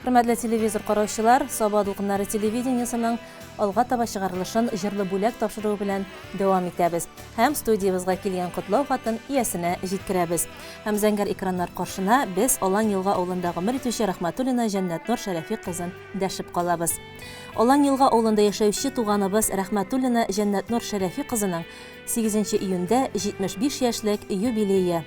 Хөрмәтле телевизор караучылар, Саба дулкыннары телевидениесының алга таба чыгарылышын җырлы бүләк тапшыруы белән дәвам итәбез. Һәм студиябезгә килгән котлау хатын иясенә җиткерәбез. Һәм зәңгәр экраннар каршына без Алан Елга авылында гомер итүче Рәхмәтуллина Җәннәтнур Шәрәфи кызын дәшеп калабыз. Алан Елга авылында яшәүче туганыбыз Рәхмәтуллина Җәннәтнур Шәрәфи кызының 8 нче июньдә 75 яшьлек юбилее.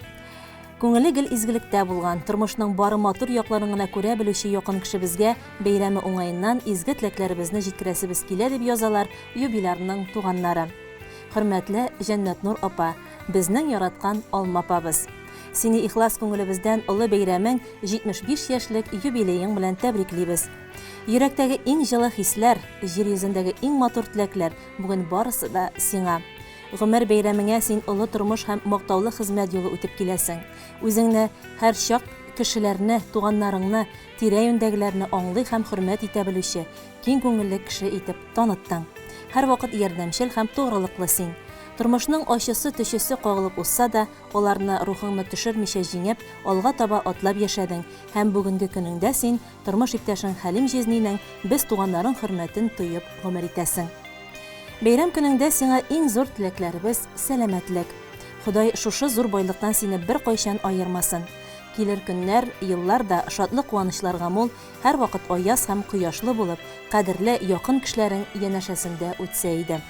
Күңеле гел изгелектә булган, тормышның бары матур якларын гына күрә белүче якын кешебезгә бәйрәме уңаеннан изге теләкләребезне җиткерәсебез килә, дип язалар юбилярның туганнары. Хөрмәтле Җәннәтнур апа, безнең яраткан Алма апабыз! Сине ихлас күңелебездән олы бәйрәмең, 75 яшьлек юбилеең белән тәбриклибез. Йөрәктәге иң җылы хисләр, җир йөзендәге иң матур теләкләр бүген барысы да сиңа. Гомер бәйрәмеңә син олы тормыш һәм мактаулы хезмәт юлы үтеп киләсең. Үзеңне һәрчак кешеләрне, туганнарыңны, тирә-юньдәгеләрне аңлый һәм хөрмәт итә белүче, киң күңелле кеше итеп таныттың. Һәрвакыт ярдәмчел һәм тугрылыклы син. Тормышның ачысы-төчесе кагылып узса да, аларны рухыңны төшермичә җиңеп, алга таба атлап яшәдең һәм бүгенге көнеңдә син тормыш иптәшең Хәлим җизнинең, без туганнарың хөрмәтен тоеп гомер итәсең. Бәйрәм көнеңдә сиңа иң зур теләкләребез, сәламәтлек. Ходай шушы зур байлыктан сине беркайчан аермасын. Килер көннәр, еллар да шатлык-куанычларга мул, һәрвакыт аяз һәм кояшлы булып, кадерле, якын кешеләрең янәшәсендә үтсә иде.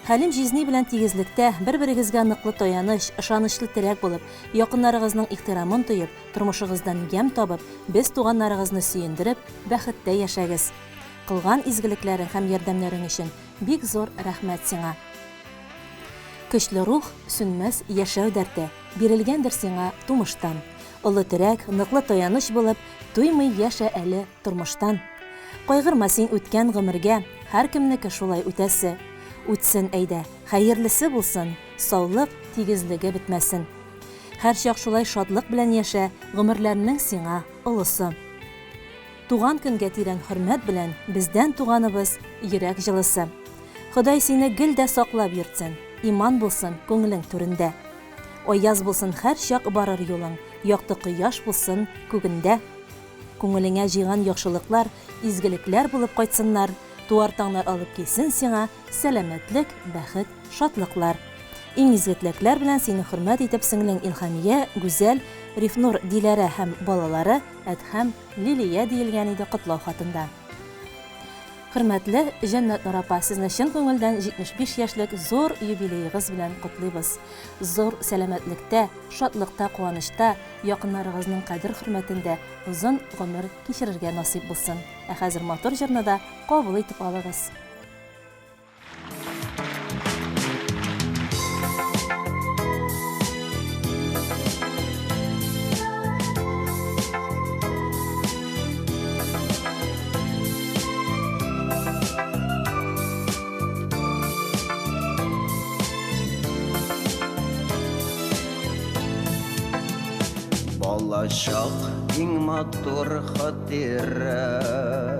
Хәлим җизни белән тигезлектә, бер-берегезгә ныклы таяныч, ышанычлы терәк булып, якыннарыгызның ихтирамын тоеп, тормышыгыздан ямь табып, без туганнарыгызны сөендереп, бәхеттә яшәгез. Кылган изгелекләрең һәм ярдәмнәрең өчен бик зур рәхмәт сиңа. Көчле рух, сүнмәс яшәү дәрте бирелгәндер сиңа тумыштан. Олы терәк, ныклы таяныч булып, туймый яшә әле тормыштан. Кайгырма син үткән гомергә, һәркемнеке шулай үтәсе. Үтсен әйдә, хәерлесе булсын, саулык, тигезлеге бетмәсен. Һәрчак шулай шатлык белән яшә, гомерләрнең сиңа олысы. Туган көнгә тирән хөрмәт белән бездән туганыбыз, йөрәк җылысы. Ходай сине гел дә саклап йөртсен, иман булсын күңелең түрендә. Аяз булсын һәрчак барыр юлың, якты кояш булсын күгендә. Күңелеңә җыйган яхшылыклар изгелекләр булып кайтсыннар, туар таңнар алып килсен сиңа сәламәтлек, бәхет, шатлыклар. Иң изге теләкләр белән сине хөрмәт итеп сеңлең Илһамия, Гүзәл, Рифнур, Диләрә һәм балалары Әдһәм, Лилия диелгән иде котлау хатында. Хөрмәтле Җәннәтнур апа, сезне чын күңелдән 75 яшьлек зур юбилеегыз белән котлыйбыз. Зур сәламәтлектә, шатлыкта, куанычта, якыннарыгызның кадер-хөрмәтендә озын гомер кичерергә насыйп булсын. Ә хәзер матур җырны да кабул итеп алыгыз. Балачак иң матур хатирә.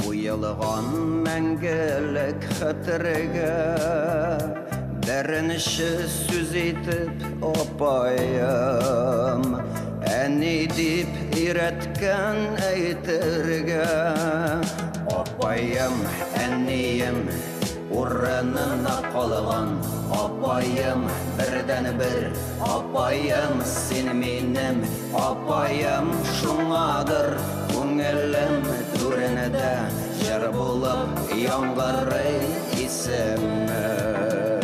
Уелган мәңгелек хәтергә Беренче сүз итеп апаем Әни дип өйрәткән әйтергә Апаем, әнием урынына калган Апаем, бердәнбер апаем син минем Апаем, шуңадыр күңелем түрендә Җыр булып яңгырый исемең.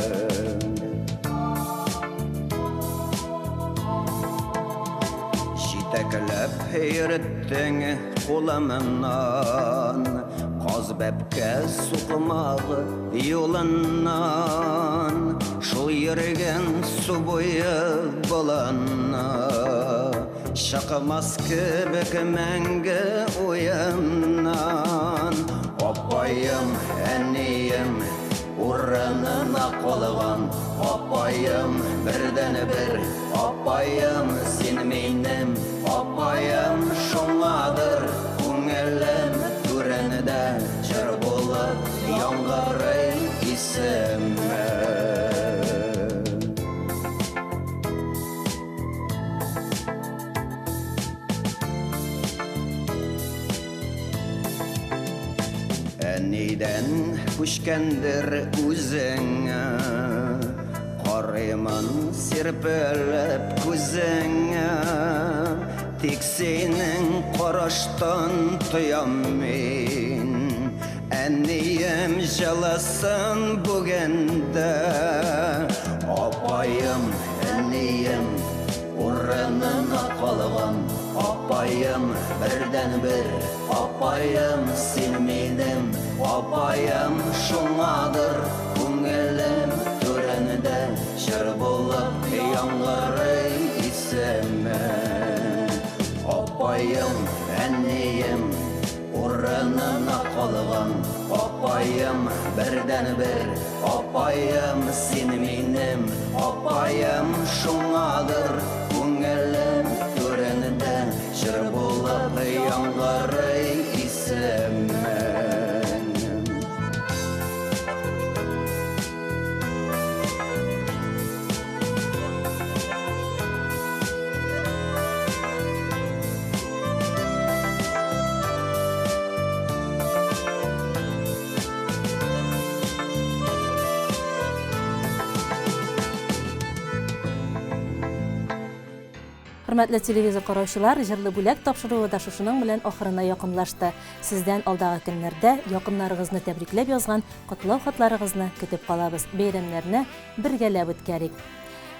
Җитәкләп йөрттең кулымнан, Каз бәбкә сукмагы юлыннан, Шул йөргән су буе болынны Чыкмас кебек мәңге уемнан. Апаем, әнием урынына калган, Апаем, бердәнбер апаем син минем, Апаем, шуңадыр күңелем түрендә Җыр булып яңгырый исемең. Әнидән күчкәндер үзеңә, Карыймын сирпелеп күзеңә, Тик синең караштан тоям мин Әнием җылысын бүген дә. Апаем, әнием, урынына калган Апаем, бердәнбер апаем, син минем апаем, шуңадыр күңелем түрендә җыр булып яңгырый исемең. Апаем, әнием, урынына калган апаем, бердәнбер апаем, син минем апаем, шуңадыр күңелем түрендә җыр булып яңгырый исемең. Хөрмәтле телевизор караучылар, җырлы бүләк тапшыруы да шушының белән ахырына якынлашты. Сездән алдагы көннәрдә якыннарыгызны тәбрикләп язган котлау хатларыгызны көтеп калабыз. Бәйрәмнәрне бергәләп үткәрик.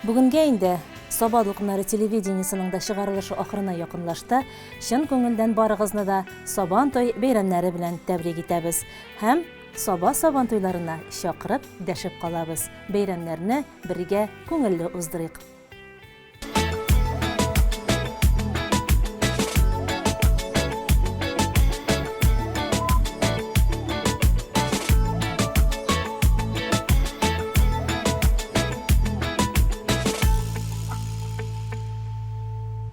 Бүгенгә инде Саба дулкыннары телевидениесының да чыгарылышы ахырына якынлашты. Чын күңелдән барыгызны да Сабан туй бәйрәмнәре белән тәбрик итәбез һәм Саба Сабантуйларына чакырып, дәшеп калабыз. Бәйрәмнәрне бергә күңелле уздырыйк.